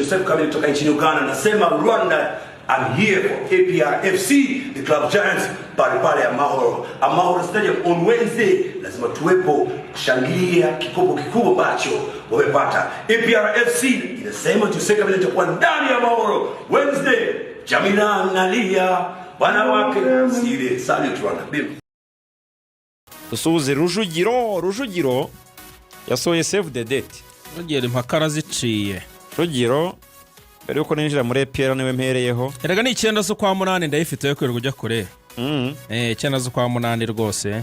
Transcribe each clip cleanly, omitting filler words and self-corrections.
Joseph Kamili kutoka nchini Uganda. Nasema Rwanda, I'm here for APR FC, the club giants, pale pale Amahoro, Amahoro Stadium on Wednesday. Lazima tuwepo kushangilia kikopo kikubwa ambacho wamepata. APR FC inasema Jose Kamili itakuwa ndani ya Amahoro Wednesday. Jamila nalia wanawake sile. Salute Rwanda. Bim. Dusuhuze Rujugiro. Rujugiro yasohoye save the date. Rugero impaka araziciye. Rujugiro, mbere yuko ninjira muri APR, niwe mpereyeho. Erega ni 9 z'ukwa munani, ndayifite yo kwirirwa ujya kure. 9 z'ukwa munani rwose.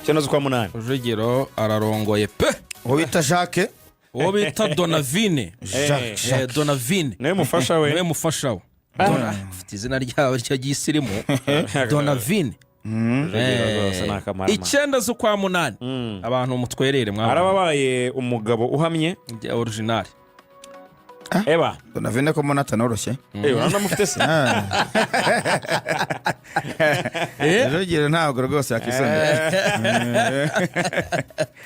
9 z'ukwa munani. Rujugiro ararongoye pe. Uwo bita Jacques. Uwo bita Donavine. Jacques. Donavine. Niwe mufasha we. Niwe mufasha we. Ufite izina ryawe ry'isirimu, Donavine. Rujugiro rwose ni akamaro. 9 z'ukwa munani, abantu mutwerere mwa. Araba abaye umugabo uhamye. Original. Eba. Donavine ko mbona atanoroshye. Uranamufite se? Rujugiro ntabwo rwose yakisondera.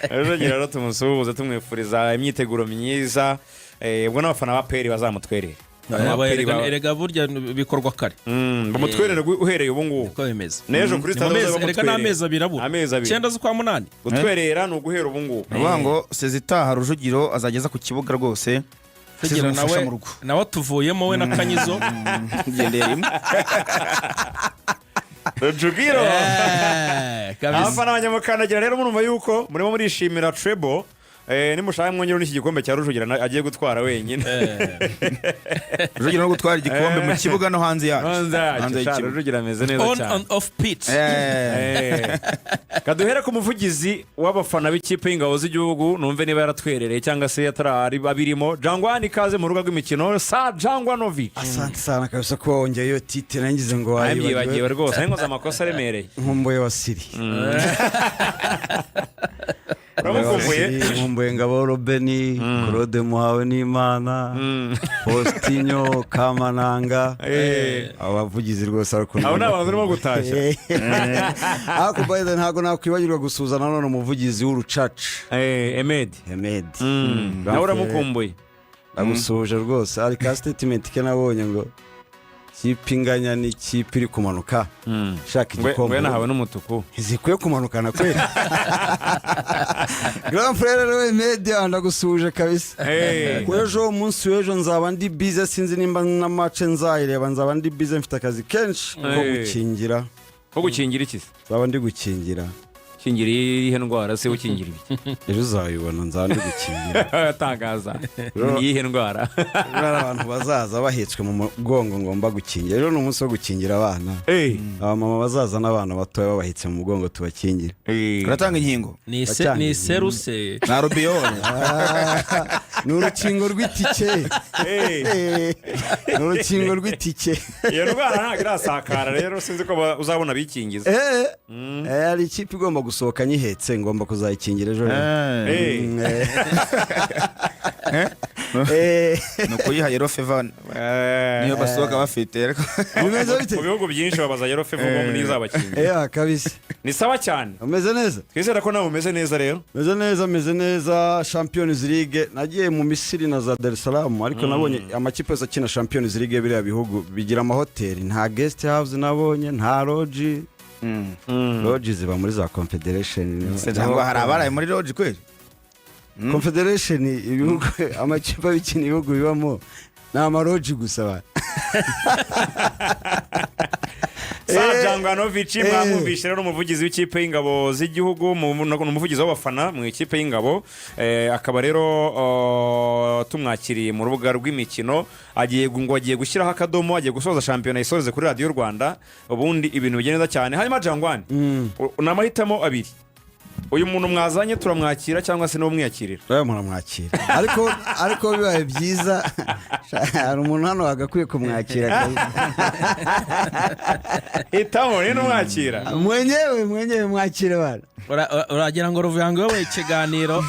Rujugiro rero tumusuhuze, tumwifuriza imyiteguro myiza. Ubwo n'abafana ba APR bazamutwerere. Erega burya bikorwa kare. Bamutwerere uhereye ubu ngubu. Uko bimeze. N'ejo kuri Ni stade mu mezi, bazaba erega bamutwerera. n'amezi 2 abura. Amezi 2. 9 z'ukwa munani. Gutwerera ni uguhera ubu ngubu. Ni ukuvuga ngo sezitaha Rujugiro azageza ku kibuga rwose asize Rujugiro umufasha nawe mu rugo. Nawe tuvuyemo we na Kanyizo. Tugendeye rimwe. Rujugiro. Kabisa. Abafana abanyamukandagira rero, murumva yuko murimo murishimira treble. Nimushaka mwongere n'iki gikombe cya Rujugira agiye gutwara wenyine. Rujugiro no gutwara igikombe mu kibuga no hanze yacyo. Hanze yacyo, Hanze sha, y'ikibuga. Rujugira ameze neza On cyane. and off pitch. Kaduhere ku muvugizi w'abafana b'ikipe y'ingabo z'igihugu, numve niba yaratwerereye cyangwa se atarari abirimo. Jangwani, ikaze mu rubuga rw'imikino, sa Jangwanovic. Asante sana kabisa ko wongeye iyo titre, nangize ngo Nabyibagiwe. wayibagiwe. Rwose nkoze amakosa aremereye. Nkumbuye wa siri. Uramukumbuye? Nkumbuye Ngabo Robeni, Claude Muhawe n'Imana, Faustinho Kamananga. Abavugizi rwose arakunda. Abo ni abantu urimo gutashya. Ariko by the way, ntabwo nakwibagirwa gusuhuza nanone umuvugizi w'urucaca. Emedi. Hemedi. Nawe uramukumbuye. Ndagusuhuje rwose. Hari ka statement ke nabonye ngo kipe inganya n'ikipe iri kumanuka shaka igikombe Ngwe nahawe n'umutuku. Ntizikwiye kumanukana kweli. Grand frère rero Media, ndagusuhuje kabisa. Ku ejo, umunsi w'ejo nzaba ndi busy, sinzi nimba na match nzayireba, nzaba ndi busy, mfite akazi kenshi ko gukingira. Ko gukingira iki se? Nzaba ndi gukingira. Ukingira iyihe ndwara se? Ukingira ibiki? Ejo uzabibona, nzaba ndi gukingira. Tangaza, ni iyihe ndwara? Rero hari abantu bazaza bahetswe mu mugongo ngomba gukingira. Rero ni umunsi wo gukingira abana. Abamama bazaza n'abana batoya babahetse mu mugongo tubakingire. Uratanga inkingo? Ni se Batanga. Ni seruse. Na rubiyone. Ah, ni urukingo rw'itike. Ni urukingo rw'itike. Iyo ndwara ntabwo irasakara rero, sinzi ko uzabona abikingiza. Hari ikipe igomba gusohoka nyihetse, ngomba kuzayikingira ejo rero. Ni ukuyiha yellow fever, niyo basohoka bafite ariko. Bimeze bite? Mu bihugu byinshi babaza yellow fever ngo nizabakingira. Kabisa. Ni sawa cyane. Umeze neza? Twizere ko nawe umeze neza rero. Meze neza, meze neza. Champions League, nagiye mu Misiri na za Dar es Salaam, ariko nabonye amakipe yose akina Champions League, biriya bihugu bigira amahoteli, nta guest house nabonye, nta lodge. Lodge ziba muri za confederation. Cyangwa hari abaraye muri lodge kweli? Confederation, ibihugu, amakipe abikina, ibihugu bibamo ni ama lodge gusa ba. Sa Jangwanovic, mwamwumvishe rero, umuvugizi w'ikipe y'ingabo z'igihugu, ni umuvugizi w'abafana mu ikipe y'ingabo. Akaba rero tumwakiriye mu rubuga rw'imikino. Agiye ngo agiye gushyiraho akadomo, agiye gusoza shampiyona, isoreze kuri Radiyo Rwanda, ubundi ibintu bigenda neza cyane. Hanyuma Jangwani, ni amahitamo abiri: uyu muntu mwazanye turamwakira cyangwa se niwe umwiyakirira? Rero muramwakira, ariko bibaye byiza hari umuntu hano wagakwiye kumwakira kabisa. Hitamo niba umwakira. Mwenyewe, mwenyewe mwakire bana. Uragira ngo Ruvuyango uyoboye ikiganiro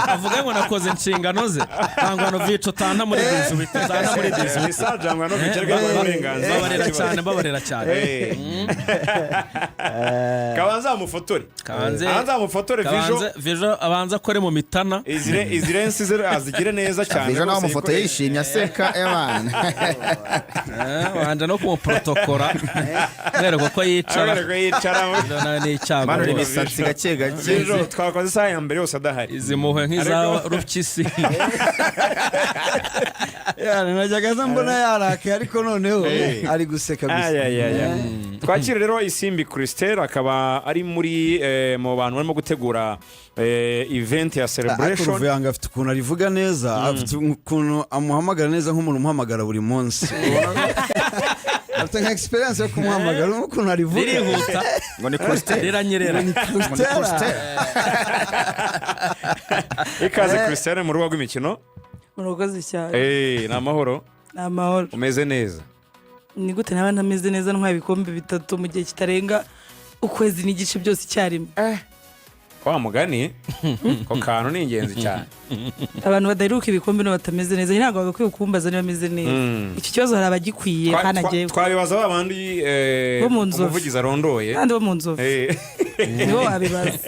avuge ngo nakoze inshingano ze? Jangwanovic, utana muri 18, utana muri 18. Ni sa Jangwanovic, ariko uburenganzira. Mbabarira cyane, mbabarira cyane. Kabanza amufotore. Abanza amufotore vijo. Kabanze vijo, abanza akore mu mitana. Izire, izi lensi ze azigire neza cyane. Vijo nawe rwose amafoto yikoreye. yishimye aseka. Yicara ebana. Wanja no kumuprotokora mwereka ko yicara. Ariko yicara. Ibyo nawe ni icyago Manura rwose. imisatsi gake gake. Ejo twakoze isaha ya mbere yose adahari. Izi mpuhwe nk'iza rupyisi. Yani najyaga aza mbona yarakaye, ariko noneho ari guseka gusa. Ay, ay, ay, ay. Twakire rero Isimbi Christelle, akaba ari muri mu bantu barimo gutegura event ya Ariko celebration. Ruvuyanga afite ukuntu arivuga neza, afite ukuntu amuhamagara neza nk'umuntu umuhamagara buri munsi. Afite nka experience yo kumuhamagara, urumva ukuntu arivuga. Ririhuta. Ngo ni Christelle. Riranyerera. Ni Ngo ni Christella. Christelle. Ikaze Christelle mu rubuga rw'imikino. Murakoze cyane. Ni amahoro? Ni amahoro. Umeze neza? Ni gute naba ntameze neza ntwaye ibikombe bitatu mu gihe kitarenga ukwezi n'igice byose icyarimwe? Wa mugani ako kantu ni ingenzi cyane. Abantu badaheruka ibikombe nibo batameze neza. Ntabwo bagakwiye kumbaza niba ameze neza. Icyo kibazo hari abagikwiye. Hanagewe. Twabibaza ba bandi Bo mu nzovu. umuvugizi arondoye. Kandi bo mu nzovu nibo wabibaza.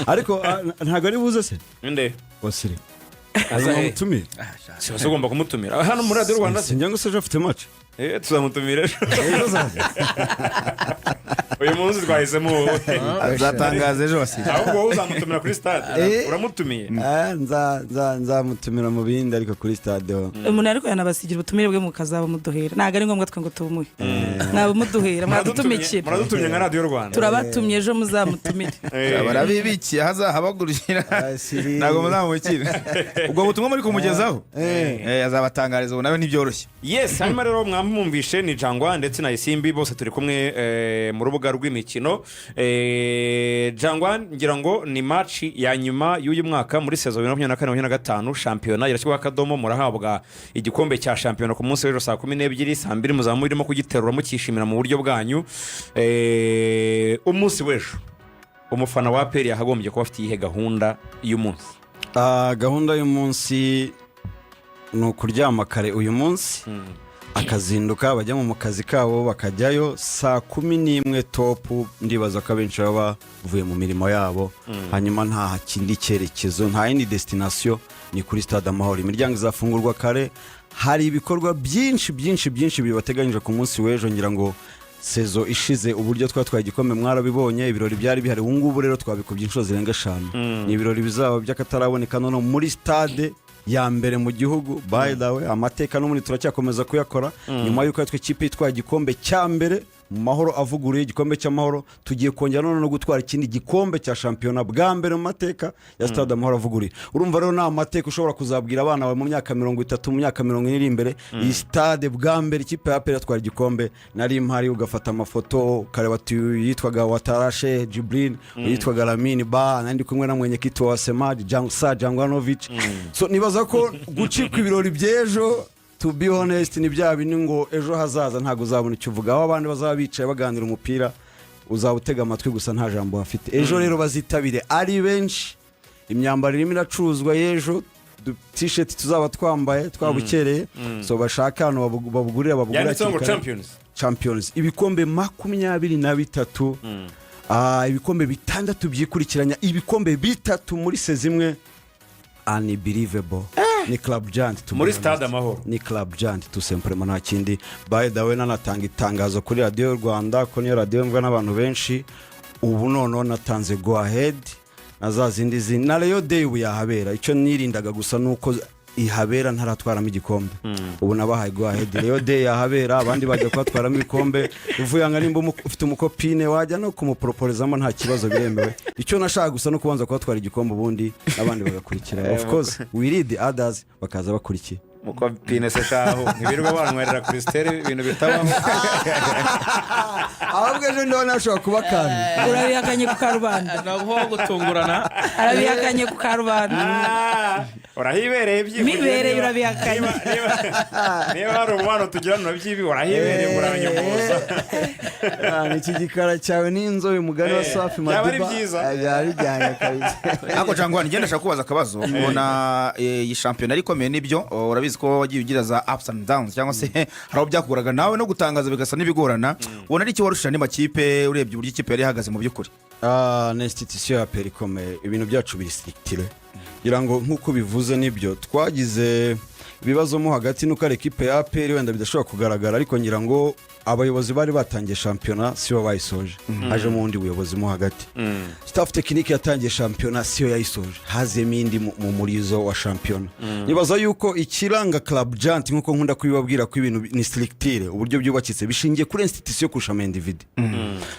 Ariko ntabwo ari buze se? Nde? Wasiri. Aza he? Mutumire. Si wese ugomba kumutumira hano muri Radiyo Rwanda se? Sinjya ngo se ejo afite match. Tuzamutumira ejo. Ejo azaza. Uyu munsi twahisemo wowe. Azatangaza ejo, Wasiri. Ahubwo wowe uzamutumira kuri stade. Uramutumiye. Nzamutumira mu bindi, ariko kuri stade ho. Umuntu ariko yanabasigira ubutumire bwe mukazaba muduhera. Ntabwo ari ngombwa twe ngo tubumuhe, mwaba muduhera, mwadutumikira. Muradutumye nka Radiyo Rwanda. Turabatumye, ejo muzamutumire. Barabibikiye ahazahabagurukira. Wasiri. Ntabwo muzamukira ubwo butumwa muri kumugezaho. Azabatangariza ubu, nawe ntibyoroshye. Yes, hanyuma rero mwamwumvishe ni Jangwa ndetse na Isimbi, bose turi kumwe mu rubuga rw'imikino. Jangwa, ngira ngo ni match ya nyuma y'uyu mwaka muri saison 2024 2025. Shampiyona irashyirwaho akadomo, murahabwa igikombe cya shampiyona ku munsi w'ejo saa 12. Saa 2 muzaba murimo kugiterura mukishimira mu buryo bwanyu. Umunsi w'ejo umufana wa APR yakagombye kuba afite iyihe gahunda y'umunsi? Gahunda y'umunsi ni ukuryama kare uyu munsi, akazinduka bajya mu kazi kabo, bakajyayo saa 11 top. Ndibaza ko abenshi baba bavuye mu mirimo yabo. Hanyuma nta kindi cyerekezo, nta yindi destination, ni kuri Stade Amahoro. Imiryango izafungurwa kare. Hari ibikorwa byinshi byinshi byinshi bibateganyije ku munsi w'ejo. Ngira ngo saison ishize uburyo twatwaye igikombe mwarabibonye, ibirori byari bihari. Ubu ngubu rero twabikubye inshuro zirenga eshanu. Ni ibirori bizaba by'akataraboneka noneho muri stade ya mbere mu gihugu. By the way, amateka n'ubundi turacyakomeza kuyakora. Nyuma y'uko twe ikipe itwaye igikombe cya mbere mu Mahoro avuguruye, igikombe cy'Amahoro, tugiye kongera none no gutwara ikindi gikombe cya shampiyona bwa mbere mu mateka ya Stade Amahoro avuguruye. Urumva rero ni amateka ushobora kuzabwira abana bawe mu myaka 30, mu myaka 40 iri imbere: iyi stade bwa mbere ikipe ya APR yatwara igikombe nari mpari. Ugafata amafoto ukareba ati uyu yitwaga Watarashe Jibril, uyu yitwaga Lamine Ba, nandi kumwe na mwenyekiti wa Semad Jangsa Jangwanovic. So nibaza ko gucika ibirori by'ejo, to be honest, ni bya bindi ngo ejo hazaza ntabwo uzabona icyo uvuga. Aho abandi bazaba bicaye baganira umupira, uzaba utega amatwi gusa, nta jambo bafite. Ejo rero bazitabire ari benshi. Imyambaro irimo iracuruzwa y'ejo, t-shirt tuzaba twambaye twabukereye. So bashaka ahantu babugurira, babugurira Yanditseho ngo hakiri kare. Champions. Champions, ibikombe 23, ibikombe bitandatu byikurikiranya, ibikombe bitatu muri saison imwe, unbelievable. Ni club giant to be Muri honest. Stade Amahoro. Ni club giant tout simplement, nta kindi. By the way, nanatanga itangazo kuri Radiyo y'u Rwanda, ko niyo radiyo mvuga n'abantu benshi. Ubu noneho natanze go ahead na za zindi zindi na Rayon Day ubu yahabera. Icyo nirindaga gusa ni uko ihabera ntaratwaramo igikombe. Ubu nabahaye go ahead, Rayon Day yahabera, abandi bajya kuhatwaramo ibikombe. Uvuye ngo nimba ufite umukopine wajya no kumuporoporezamo, nta kibazo, biremewe. Icyo nashaka gusa no kubanza kuhatwara igikombe, ubundi n'abandi bagakurikira. Of course we lead, others bakaza bakurikiye. Mukopine se shahu, ntibirirwa banywerera Christelle ibintu bitabaho. Ahubwo ejo ndabona hashobora kuba akantu. Urabihakanye ku karubanda. Ntabwo gutungurana. Arabihakanye ku karubanda. Urahibereye byibuze. Mibereye, urabihakanye. Niba hari umubano tugirana urabyibi, urahibereye, uranyomoza. Iki gikara cyawe n'inzobe, umugani wa Safi Byaba ari Madiba. byiza. Byaba bijyanye kabisa. Ariko Jangwa, ngenda ndashaka kubaza akabazo. Ubona iyi shampiyona ari ikomeye nibyo, oh, urabizi ko wagiye ugira za ups and downs, cyangwa se hari aho byakuraga nawe no gutangaza bigasa n'ibigorana. Ubona ari iki warusha andi makipe, urebye uburyo ikipe yari ihagaze mu by'ukuri? Ni institution ya APR ikomeye. Ibintu byacu biri structuré. Ngira ngo nk'uko bivuze nibyo, twagize Ibibazo mo hagati nuko ari ekipe ya APR, wenda bidashobora kugaragara, ariko ngira ngo abayobozi bari batangiye shampiyona sibo bayisoje, hajemo ubundi buyobozi mo hagati. Staff technique yatangiye shampiyona siyo yayisoje, hazemo indi mu murizo wa shampiyona. Nibaza yuko ikiranga club giant, nkuko nkunda kubibabwira, ko ibintu ni structure, uburyo byubakitse bishingiye kuri institution kurusha ama individu.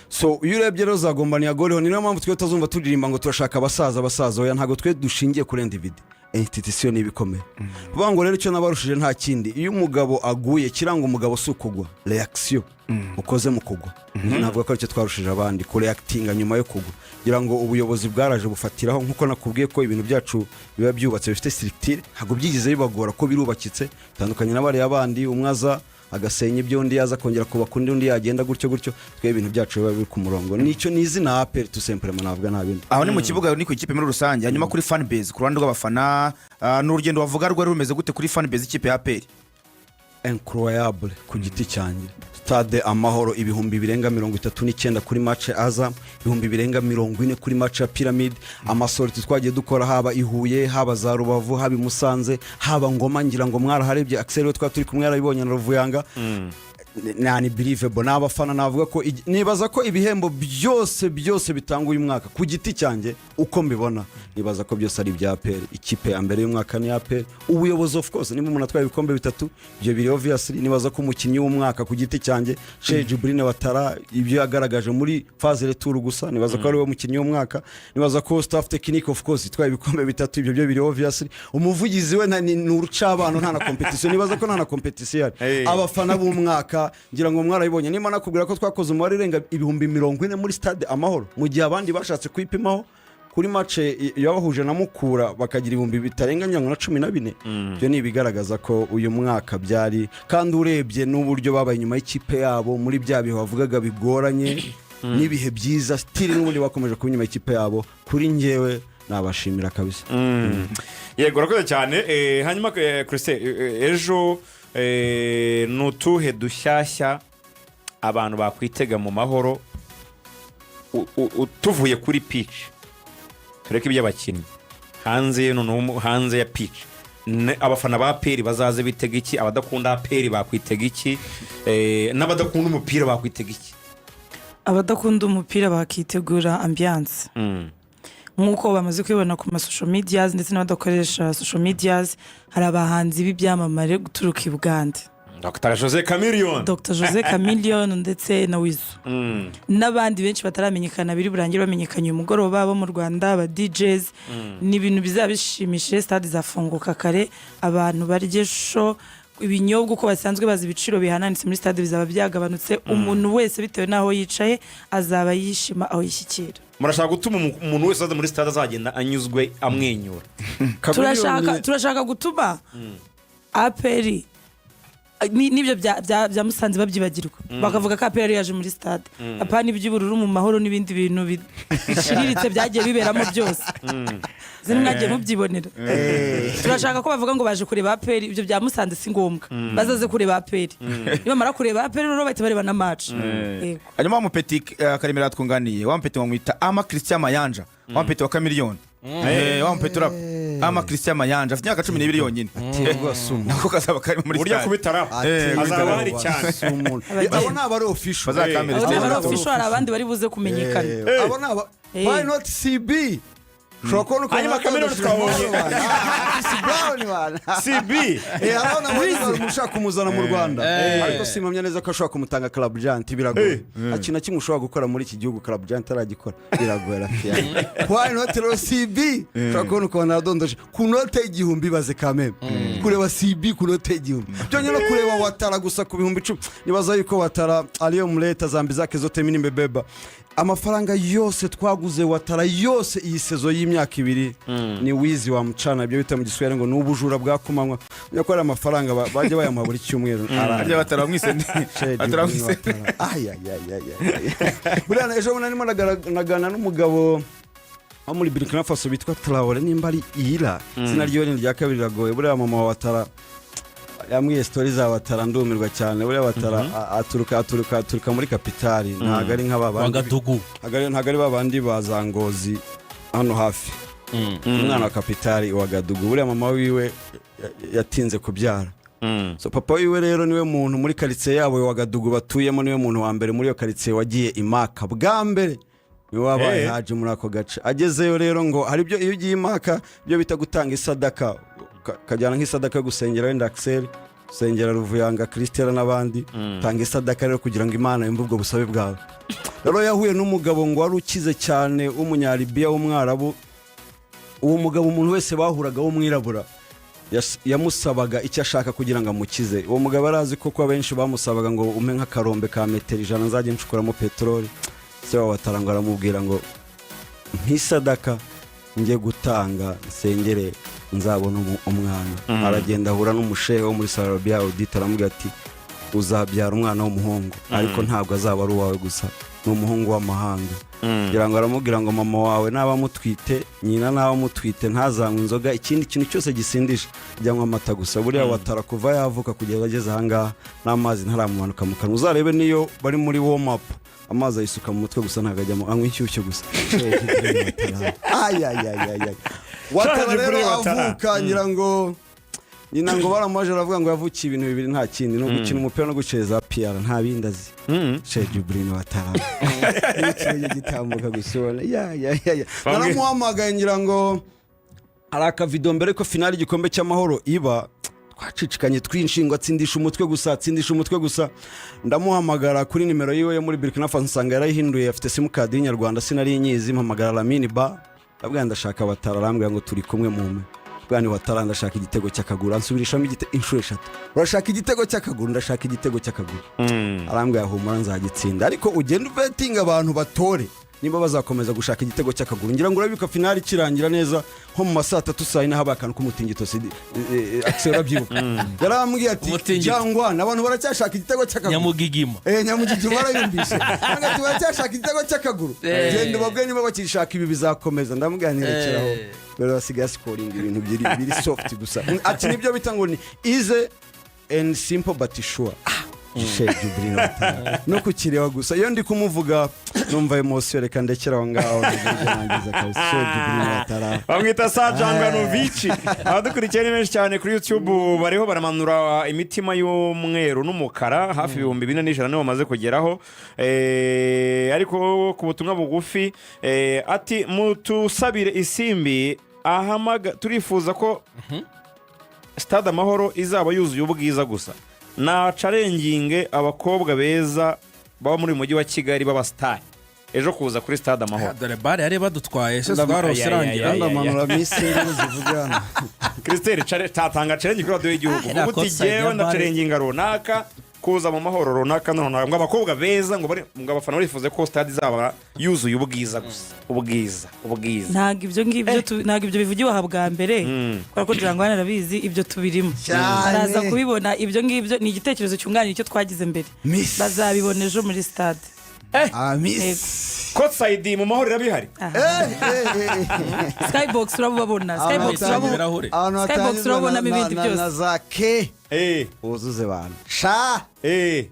So iyo urebye rero za Gombani ya Goreho, niyo mpamvu twe tutazumva turirimba ngo turashaka abasaza, abasaza. Oya, ntabwo twe dushingiye kuri individu, institution ni ibikomeye. Kuvuga ngo rero icyo nabarushije nta kindi, iyo umugabo aguye, kiranga umugabo si ukugwa, reaction ukoze mu kugwa. Navuga ko aricyo twarushije abandi, kureactinga nyuma yo kugwa. Kugira ngo ubuyobozi bwaraje bufatiraho, nkuko nakubwiye ko ibintu byacu biba byubatse, bifite structure, ntabwo byigeze bibagora ko birubakitse, bitandukanye n'abariya bandi, umwe aza agasenya ibyo, undi yaza akongera kubaka undi, undi yagenda gutyo gutyo. Twe ibintu byacu biba biri ku murongo, nicyo ni izina APR tout simplement, navuga nta bindi. Aho ni mu kibuga, ni ku ikipe muri rusange. Hanyuma kuri fan base, ku ruhande rw'abafana, ni urugendo wavuga rwari rumeze gute kuri fan base ikipe ya APR? Incroyable ku giti cyanjye. Stade Amahoro, ibihumbi birenga 39 kuri match Azam, ibihumbi birenga 40 kuri match ya Pyramid. Amasorties twagiye dukora, haba i Huye, haba za Rubavu, haba i Musanze, haba Ngoma, ngira ngo mwaraharebye. Axel we twari turi kumwe yarabibonye na Ruvuyanga. Ni unbelievable. Ni abafana, navuga ko nibaza ko ibihembo byose byose bitanga uyu mwaka, ku giti cyanjye uko mbibona, nibaza ko byose ari ibya APR. Ikipe ya mbere y'umwaka ni APR. Ubuyobozi, of course, niba umuntu atwaye ibikombe bitatu, ibyo biri obviously. Nibaza ko umukinnyi w'umwaka, ku giti cyanjye, Cheick Djibril Ouattara, ibyo yagaragaje muri phase retour gusa, nibaza ko ari we mukinnyi w'umwaka. Nibaza ko staff technique, of course, itwaye ibikombe bitatu, ibyo byo biri obviously. Umuvugizi we ni urucabano, nta na competition, nibaza ko nta na competition ihari. Hey. Abafana b'umwaka, ngira ngo mwarabibonye. Niba nakubwira ko twakoze umubare urenga ibihumbi 40 muri Stade Amahoro, mu gihe abandi bashatse kuyipimaho kuri match yabahuje na Mukura bakagira ibihumbi bitarenga ngira ngo na 14. Ibyo ni ibigaragaza ko uyu mwaka byari, kandi urebye n'uburyo babaye inyuma y'ikipe yabo muri bya bihe wavugaga bigoranye n'ibihe byiza, still n'ubundi bakomeje kuba inyuma y'ikipe yabo. Kuri njyewe nabashimira kabisa. Yego, urakoze cyane. Hanyuma Christine, ejo ni utuhe dushyashya abantu bakwitega mu Mahoro, tuvuye kuri pitch, tureke iby'abakinnyi hanze, noneho hanze ya pitch, abafana ba APR bazaze bitega iki? Abadakunda APR bakwitega iki? N'abadakunda umupira bakwitega iki? Abadakunda umupira bakitegura ambiance nk'uko bamaze kubibona ku masocial medias, ndetse n'abadakoresha social medias, hari abahanzi b'ibyamamare guturuka i Bugande. Dr Jose Chameleone. Dr Jose Chameleone ndetse na Weasel n'abandi benshi bataramenyekana, biri burangire bamenyekanye uyu mugoroba, bo mu Rwanda, aba DJs. Ni ibintu bizaba bishimishije. Stade izafunguka kare, abantu barye show. Ibinyobwa uko basanzwe bazi ibiciro bihananitse muri stade bizaba byagabanutse. Umuntu wese bitewe n'aho yicaye azaba yishima aho yishyikira. Murashaka gutuma umuntu wese aza muri stade azagenda anyuzwe, amwenyura? Turashaka gutuma APR n'ibyo bya Musanze babyibagirwa, bakavuga ko APR yaje muri stade, apana iby'ubururu mu Mahoro n'ibindi bintu biciriritse byagiye biberamo byose. Zino mwagiye mubyibonera. Turashaka ko bavuga ngo baje kureba APR. Ibyo bya Musanze si ngombwa, bazaze kureba APR. Nibamara kureba APR rero bahita bareba na match. Yego. Hanyuma wa mupeti, Karemera yatwunganiye, wa mupeti bamwita Ama Christian Mayanja, wa mupeti wa Chameleone. Wa mupeti urapa Ama Christian Mayanja afite imyaka 12 yonyine. Nako kazaba kari muri Uburyo stade. akubita rap, azaba ahari cyane. Abo ni abari official. Bazakamera Abo ni stage. abari official, hari abandi bari buze kumenyekana. Abo ni aba. Why not CB? Ushobora kubona ukuntu Hanyuma Chameleone twabonye. Chris Brown bana. CB. Hariho nabonye ushaka kumuzana mu Rwanda, ariko simpamya neza ko ashobora kumutanga Club Giant, biragoye. Nta kintu na kimwe ushobora gukora muri iki gihugu Club Giant aragikora, biragoye rafiyani. Why not rero CB? Ushobora kubona ukabona aradondoje ku note y'igihumbi. Baze kameme kureba CB ku note y'igihumbi byonyine, no kureba Ouattara gusa ku 10,000. Nibaza yuko Ouattara ariyo mureta zambi zake zote mini mbebeba. Amafaranga yose twaguze Ouattara yose iyi saison y'imyaka 2 ni wizi wa mcana, ibyo bita mu Giswahili ngo ni ubujura bwa kumanywa. Ko ari amafaranga bajya bayamuha buri cyumweru. Harya batara bamwise nde? Chedi Batara bamwise Ouattara. Ay, ay, ay, ay, ay. Buriya ejo bundi narimo naganira n'umugabo wo muri Burkina Faso bitwa Traore, nimba ari Ira, izina ryiwe ni irya kabiri, riragoye. Buriya mama wa Ouattara yambwiye story za Ouattara, ndumirwa cyane. Buriya Ouattara aturuka muri capitale, ntabwo ari nk'aba bandi Wagadugu. Ntabwo ari ba bandi ba za Ngozi hano hafi. Umwana wa kapitali wa Gadugu. Buriya mama wiwe yatinze kubyara. So papa wiwe rero niwe muntu muri karitsiye yabo wa Gadugu batuyemo, niwe muntu wa mbere muri iyo karitsiye wagiye Imaka bwa mbere, niwe wabaye haje muri ako gace. Agezeyo rero, ngo hari ibyo iyo ugiye Imaka ibyo bita gutanga isadaka, ukajyana nk'isadaka yo gusengera wenda Axel, gusengera Ruvuyanga Christella n'abandi. Tanga isadaka rero kugira ngo Imana yumve ubwo busabe bwawe. Rero yahuye n'umugabo ngo wari ukize cyane w'Umunyalibiya w'Umwarabu. Uwo mugabo, umuntu wese bahuraga w'umwirabura yamusabaga icyo ashaka kugira ngo amukize. Uwo mugabo arazi ko abenshi bamusabaga ngo umpe nk'akarombe ka metero 100 nzajya nshukuramo peteroli. Se wa Watara ngo aramubwira ngo nk'isadaka njye gutanga nsengere nzabona umwana. Aragenda ahura n'umushehe wo muri Arabiya Saudite, aramubwira ati: "Uzabyara umwana w'umuhungu, ariko ntabwo azaba ari uwawe gusa, ni umuhungu w'amahanga." Kugira ngo aramubwira ngo mama wawe naba amutwite, nyina naba amutwite, ntazanywe inzoga, ikindi kintu cyose gisindisha, ajya anywa amata gusa. Buriya Watara kuva yavuka kugeza ageze ahangaha n'amazi ntaramumanuka mu kanwa. Uzarebe niyo bari muri warm up, amazi ayisuka mu mutwe gusa, ntabwo ajyamo, anywa inshyushyu gusa. Ayayayayay, Watara Shaje rero kuri Watara. avuka, ngira ngo nyina ngo baramubaje, aravuga ngo yavukiye ibintu bibiri nta kindi, ni ugukina umupira no gucereza piyara, nta bindi azi. Cheick Djibril Ouattara n'ikirenge gitambuka gusa ubona ya ya ya ya. Naramuhamagaye, ngira ngo hari akavido mbere ko finale igikombe cy'Amahoro iba, twacicikanye twinshi, ngo atsindisha umutwe gusa, atsindisha umutwe gusa. Ndamuhamagara kuri nimero yiwe yo muri Burkina Faso, nsanga yarayihinduye, afite simukadi y'Inyarwanda, sinari nyizi. Mpamagara Lamini Ba, ndabwira ndashaka Watara. Arambwira ngo turi kumwe mume bwani. Watara, ndashaka igitego cy'akaguru. Ansubirishamo inshuro eshatu: "Urashaka igitego cy'akaguru?" "Ndashaka igitego cy'akaguru." Arambwira: "Humura, nzagitsinda, ariko ugenda ubetinga abantu batore nimba bazakomeza gushaka igitego cy'akaguru." Ngira ngo urabika finali ikirangira neza nko mu ma saa tatu, saa yine, habaye akantu k'umutingito. Sidi Axel urabyibuka, yarambwiye ati: Umutingito. "Cyangwa abantu baracyashaka igitego cy'akaguru?" Nyamugigima. Nyamugigima warayumvise. Ntabwo ati: "Baracyashaka igitego cy'akaguru? Genda ubabwire niba bakishaka, ibi bizakomeza." Ndamubwira ntirekeraho. Rero basigaye scoringa ibintu biri soft gusa. Ati nibyo bita ngo ni easy and simple but sure. Cheick Djibril Ouattara. No kukireba gusa, iyo ndi kumuvuga numva emotion. Reka ndekera aho ngaho, nangiza kabisa. Cheick Djibril Ouattara. Bamwita Sajanganovici. Abadukurikiye ni benshi cyane kuri YouTube, bariho baramanura imitima y'umweru n'umukara, hafi 4100 nibo bamaze kugeraho. Ariko ku butumwa bugufi, ati mutusabire Isimbi ahamaga, turifuza ko Stade Amahoro izaba yuzuye ubwiza gusa, nacarenginge abakobwa beza baba muri uyu mujyi wa Kigali b'abasitari ejo kuza kuri Stade Amahoro. Dore bare yari badutwaye se, twarose irangira. Ay, ay, ay, ay. Ndamanura misi zivuga hano. Christelle, tatanga challenge kuri radiyo y'igihugu. Iriya Uvuga uti courtside jyewe ya bare. ndacarenginga runaka kuza mu Mahoro runaka none ngo abakobwa beza, ngo bari, ngo abafana barifuze ko stade izaba yuzuye ubwiza gusa, ubwiza, ubwiza. Ntabwo ibyo ngibyo ntabwo ibyo bivugiwe aha bwa mbere, kubera ko Jangwani arabizi, ibyo tubirimo. Cyane. Araza kubibona. Ibyo ngibyo ni igitekerezo cyunganira icyo twagize mbere. Miss. Bazabibona ejo muri stade. Ah, miss. Courtside mu Mahoro irabihari. Aha. Skybox urabubabona, skybox Ahantu ibirahure. Ahantu Skybox hatangizwa urabonamo ibindi byose. na za ke wuzuze bantu sha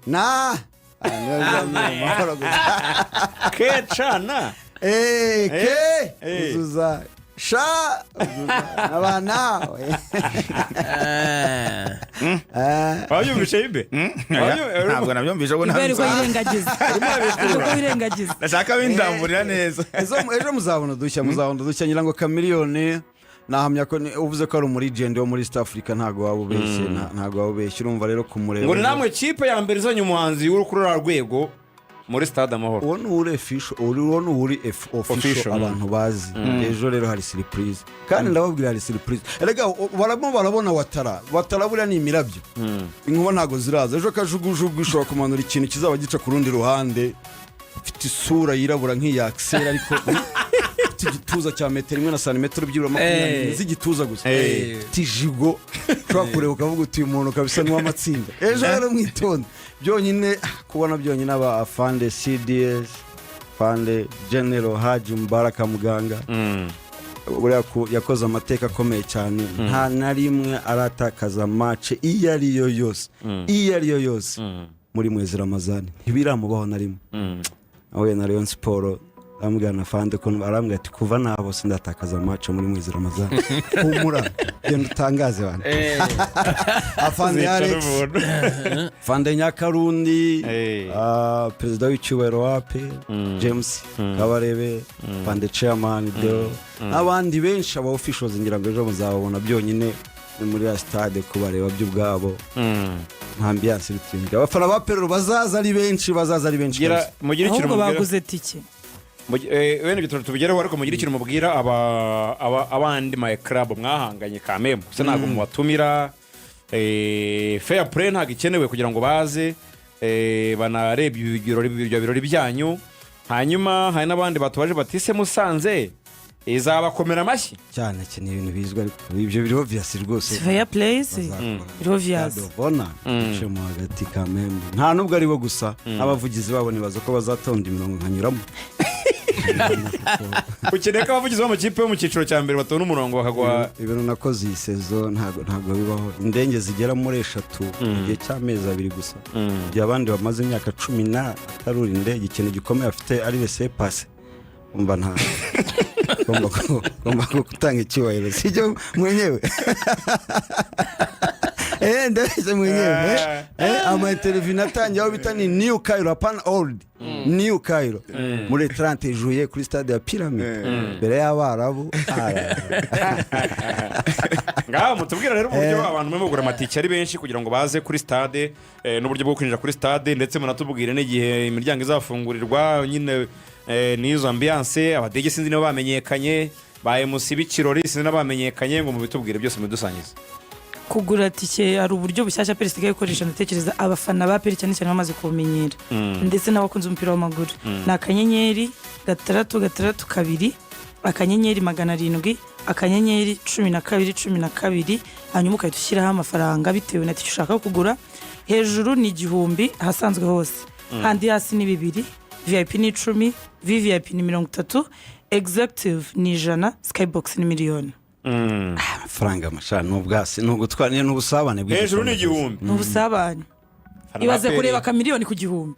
na. Ah, niyo bizaba mu Mahoro gusa. Kecana. Ke uzuza sha, uzuza n'abana. Wabyumvishe ibe? Ntabwo nabyumvise ubwo. Kubera ko ntabwo yirengagiza, ko wirengagiza. Ndashaka bindamburira neza. Ejo muzabona udushya, muzabona udushya. Ngira ngo Chameleone, nahamya ko uvuze ko ari umulegend wo muri East Africa, ntabwo waba ubeshye, ntabwo waba ubeshye. Urumva rero kumureba Ngo ni namwe kipe ya mbere izanye umuhanzi uri kuri uriya rwego muri Stade Amahoro. Uwo ni uri official, uwo ni uri official. Official, abantu bazi. Ejo rero hari surprise, kandi ndababwira hari surprise. Erega baramo barabona Watara. Watara buriya ni imirabyo, inkuba ntabwo ziraza. Ejo kajugujugu ishobora kumanura ikintu kizaba gica ku rundi ruhande, ufite isura yirabura nk'iya Axel, ariko ufite igituza cya metero imwe na santimetero byibura 20 z'igituza gusa, ufite ijigo ushobora kureba ukavuga uti: "Uyu muntu kabisa ni uw'amatsinda." Ejo rero mwitonde. Byonyine kubona byonyine aba afande CDS, afande General Haji Mubaraka Muganga, buriya yakoze amateka akomeye cyane. Nta na rimwe aratakaza match iyo ari yo yose, iyo ari yo yose muri mwezi Ramazani, ntibiramubaho na rimwe. Ahuye na Rayon Sport. Arambwira na fande ko arambwira ati: "Kuva nabo sindatakaza match muri mwezi Ramazani, humura, genda utangaze bana." Afande Zica Alex, n'umuntu. Fande Nyakarundi, perezida w'icyubahiro wa APR James Kabarebe, fande chairman Deo n'abandi benshi, aba officials, ngira ngo ejo muzababona byonyine ni muri ya stade kubareba by'ubwabo. Nta ambiance iruta abafana ba APR bazaza ari benshi, bazaza ari benshi Gira kabisa. mugire ikintu Ahubwo mubwira. baguze tike. Wenda ibyo tubigereho, ariko mugire ikintu mubwira abandi ma club mwahanganye kamemu gusa ntabwo mubatumira. Fair play ntabwo ikenewe kugira ngo baze banarebe ibyo birori byanyu. Hanyuma hari n'abandi batubaje bati: "Se Musanze izabakomera amashyi?" Cyane cyane, ibintu bizwi, ariko ibyo biri obvious rwose. Fair play Bazakora. biri obvious. Bona mo hagati kamembe, nta nubwo ari bo gusa, n'abavugizi babo nibaza ko bazatonda imirongo nkanyuramo. Ukeneye ko abavugizi b'amakipe yo mu cyiciro cya mbere batonda umurongo bakagwa? Ibintu nakoze iyi saison ntabwo bibaho. Indege zigera muri 3 mu gihe cy'amezi 2 gusa, igihe abandi bamaze imyaka 10 na atarura indege, ikintu gikomeye afite ari laissez-passer. Umva, nta ugomba gutanga icyubahiro, sibyo mwenyewe? Ndabeshya mwenyewe? Ama interview natangiye aho bita ni New Cairo, apana old, New Cairo, muri 30 juillet kuri stade ya Pyramid mbere y'Abarabu. Ngaho mutubwira rero uburyo abantu barimo kugura amatike ari benshi kugira ngo baze kuri stade, n'uburyo bwo kwinjira kuri stade, ndetse munatubwire n'igihe imiryango izafungurirwa nyine, n'izo ambiance. Aba DJ sinzi niba bamenyekanye, ba MC b'ikirori sinzi niba bamenyekanye, ngo mubitubwire byose, mubidusangize. Kugura tike, hari uburyo bushyashya APR isigaye ikoresha. Ndatekereza abafana ba APR cyane cyane bamaze kubumenyera, ndetse n'abakunzi b'umupira w'amaguru. Ni *662*700*1212, hanyuma ugahita ushyiraho amafaranga bitewe na tike ushaka kugura. Hejuru ni 1000 ahasanzwe hose, handi hasi ni 2000, VIP ni 10, VVIP ni 30, executive ni 100, skybox ni miliyoni. Amafaranga amashara ni ubwasi, ni ugutwara, ni ubusabane. Hejuru ni 1000. Ni ubusabane. Ibaze kureba akamiliyoni ku 1000.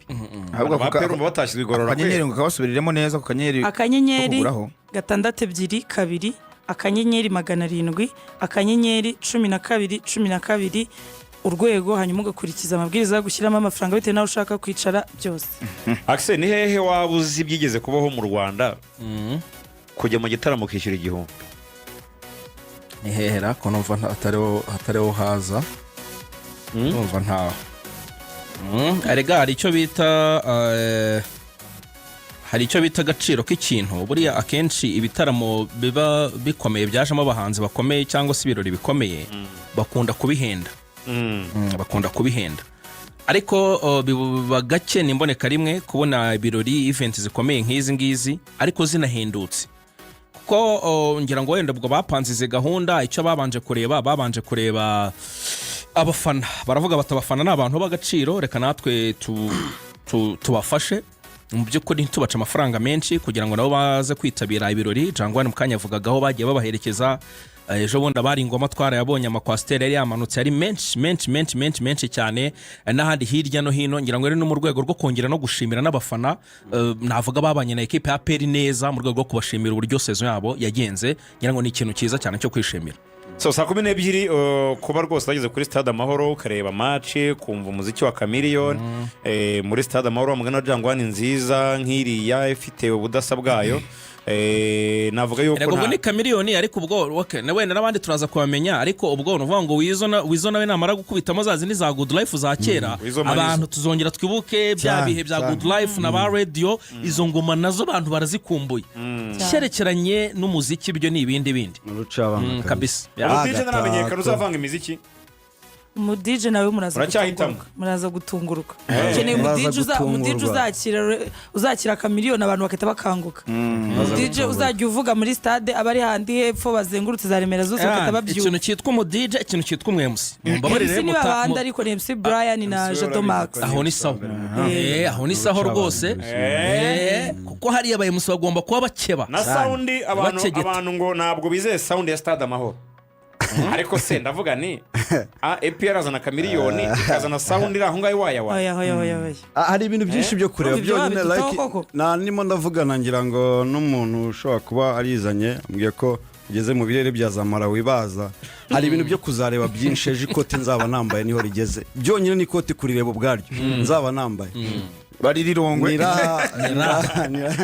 Ahubwo ako Ba APR umva batashyizwe igorora. Akanyenyeri ngo kabasubiriremo neza ku kanyenyeri Akanyenyeri ko kuguraho. 622*700*1212#, hanyuma ugakurikiza amabwiriza yo gushyiramo amafaranga bitewe n'aho ushaka kwicara byose. Akise, ni hehe waba uzi byigeze kubaho mu Rwanda kujya mu gitaramo ukishyura 1000? Ni hehera ko numva hatariho haza, numva ntaho. Erega hari icyo bita agaciro k'ikintu. Buriya akenshi ibitaramo biba bikomeye byajemo abahanzi bakomeye cyangwa se ibirori bikomeye bakunda kubihenda. Bakunda kubihenda, ariko biba gake, ni imboneka rimwe kubona ibirori, event zikomeye nk'izi ngizi ariko zinahendutse, kuko ngira ngo wenda ubwo bapanze izi gahunda, icyo babanje kureba abafana. Baravuga bati: "Abafana ni abantu b'agaciro, reka natwe tubafashe mu by'ukuri ntitubace amafaranga menshi kugira ngo nabo baze kwitabira ibirori." Jangwani mu kanya yavugagaho bagiye babaherekeza. Ejo bundi abari ingoma twarayabonye, amakwasiteri yari yamanutse ari menshi menshi menshi menshi menshi cyane, n'ahandi hirya no hino. Ngira ngo rero no mu rwego rwo kongera no gushimira n'abafana, navuga babanye na ekipe ya APR neza, mu rwego rwo kubashimira uburyo saison yabo yagenze, ngira ngo ni ikintu cyiza cyane cyo kwishimira. So saa 12, kuba rwose wageze kuri Stade Amahoro ukareba match, kumva umuziki wa Chameleone muri Stade Amahoro, mugana wa Jangwani nziza nk'iriya ifite ubudasa bwayo, navuga yuko Erega ubwo ni Chameleone, ariko ubwo okay, na wenda n'abandi turaza kubamenya, ariko ubwo ni ukuvuga ngo Weasel nawe namara gukubitamo za zindi za Good Life za kera, Weasel Manizo. abantu tuzongera twibuke bya Cyane, bihe bya cyane. Good Life na ba Radio. Izo ngoma nazo abantu barazikumbuye. Cyerekeranye n'umuziki byo ni ibindi bindi. Urucabana. Kabisa. Umu DJ ntaramenyekana uzavanga imiziki. Umu DJ nawe muraza Uracyahitamo? gutungurwa. Muraza gutungurwa. Ukeneye Muraza umu DJ umu DJ gutungurwa. uzakira akamiliyoni, abantu bagahita bakanguka. Umu DJ uzajya uvuga muri stade, abari handi hepfo bazengurutse za Remera zose bagahita babyumva. Ikintu cyitwa umu DJ, ikintu cyitwa umu MC, mumbabarire. MC ni babandi, ariko ni MC Brian na MC Jado Max. Aho ni sawa. Aho ni sawa rwose. Kuko hariya aba MC bagomba kuba bakeba. Na sound abantu Bakegeta. Abantu ngo ntabwo bizeye sound ya Stade Amahoro. Ariko se ndavuga ni APR azana akamiliyoni, ikazana sound iri aho ngaho iwayawa. Oya, oya, oya, oya. Ah, hari ibintu byinshi byo kureba Urumva ibyo byonyine. wabidutaho Like koko? Na ndimo ndavugana ngira ngo n'umuntu ushobora kuba arizanye, ambwiye ko ugeze mu birere bya za Malawi baza. Hari ibintu byo kuzareba byinshi ejo. Ikote nzaba nambaye niho rigeze byonyine, ni ikoti kurireba ubwaryo nzaba nambaye. Baririrongwe. Nira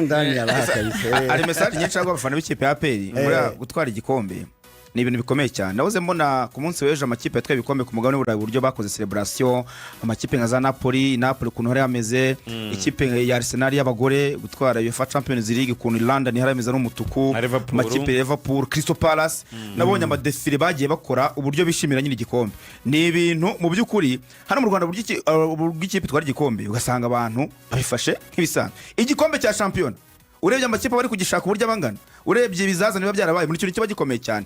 ndani ya raha kabisa. Hari message nyinshi y'abafana b'ikipe ya APR. Buriya gutwara igikombe ni ibintu bikomeye cyane. Nahoze mbona ku munsi w'ejo amakipe yatwaye ibikombe ku mugabane w'Uburayi uburyo bakoze celebration, amakipe nka za Napoli, Napoli ukuntu hari hameze, ikipe ya Arsenal y'abagore gutwara UEFA Champions League, ukuntu i London hari hameze n'umutuku. Na Liverpool. Amakipe ya Liverpool, Crystal Palace, nabonye amadefile bagiye bakora, uburyo bishimira nyine igikombe. Ni ibintu mu by'ukuri hano mu Rwanda uburyo ikipe itwara igikombe ugasanga abantu babifashe nk'ibisanzwe. Igikombe cya shampiyona, urebye amakipe bari kugishaka uburyo abangana, urebye ibizazane biba byarabaye muri kintu kiba gikomeye cyane.